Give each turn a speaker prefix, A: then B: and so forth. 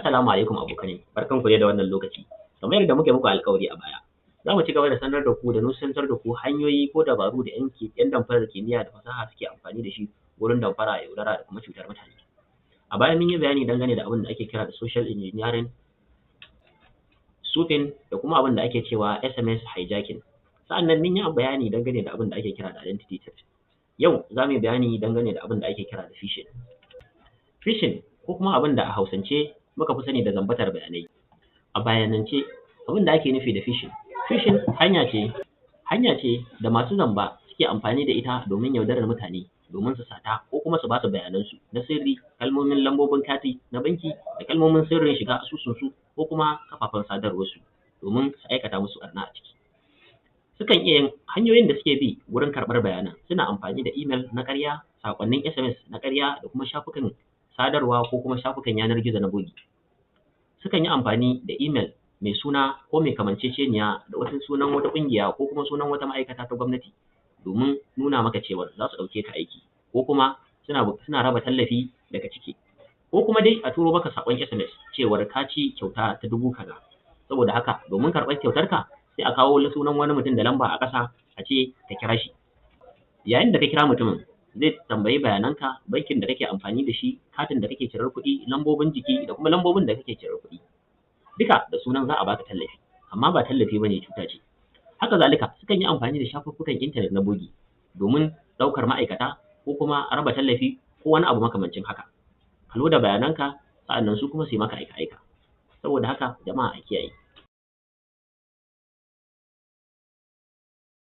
A: Assalamu alaikum abokanai, barkanku dai da wannan lokaci. Kamar yadda muka yi muku alƙawari a baya, za mu ci gaba da sanar da ku da nusantar da ku hanyoyi ko dabaru da ‘yan damfarar kimiyya da fasaha suke amfani da shi wurin damfara, yaudara da kuma cutar mutane. A baya mun yi bayani dangane da abin da ake kira da social engineering, spoofing da kuma abin da ake cewa SMS hijacking. Sa'annan mun yi bayani dangane da abin da ake kira da identity theft. Yau za mu yi bayani dangane da abin da ake kira da phishing. Phishing ko kuma abin da a Hausance muka fi sani da zambatar bayanai. A bayanance, abin da ake nufi da phishing, phishing hanya ce da masu zamba suke amfani da ita domin yaudarar mutane domin su sata ko kuma su ba su bayanansu na sirri, kalmomin lambobin kati na banki da kalmomin sirrin shiga asusunsu ko kuma kafafen sadarwarsu domin su aikata musu ɓarna a ciki. Sukan iya yin hanyoyin da suke bi wurin karɓar bayanan: suna amfani da email na ƙarya, saƙonnin SMS na ƙarya da kuma shafukan sadarwa ko kuma shafukan yanar gizo na bogi. Sukan yi amfani da email mai suna ko mai kamanceceniya da wata sunan wata ƙungiya ko kuma sunan wata ma'aikata ta gwamnati domin nuna maka cewar za su ɗauke ka aiki ko kuma suna raba tallafi daga ciki, ko kuma dai a turo maka saƙon SMS cewar ka ci kyauta ta 5000, saboda haka domin karɓar kyautarka sai a kawo sunan wani mutum da lamba a ƙasa a ce ka kira shi. Yayin da ka kira mutumin, zai tambayi bayananka: bankin da kake amfani da shi, katin da kake cirar kuɗi, lambobin jiki da kuma lambobin da kake cirar kuɗi, duka da sunan za a baka tallafi, amma ba tallafi bane, cuta ce. Haka zalika sukan yi amfani da shafuffukan intanet na bogi domin ɗaukar ma'aikata ko kuma raba tallafi ko wani abu makamancin haka. Ka loda bayananka, sa'annan su kuma su yi maka aika aika. Saboda haka jama'a, a kiyaye.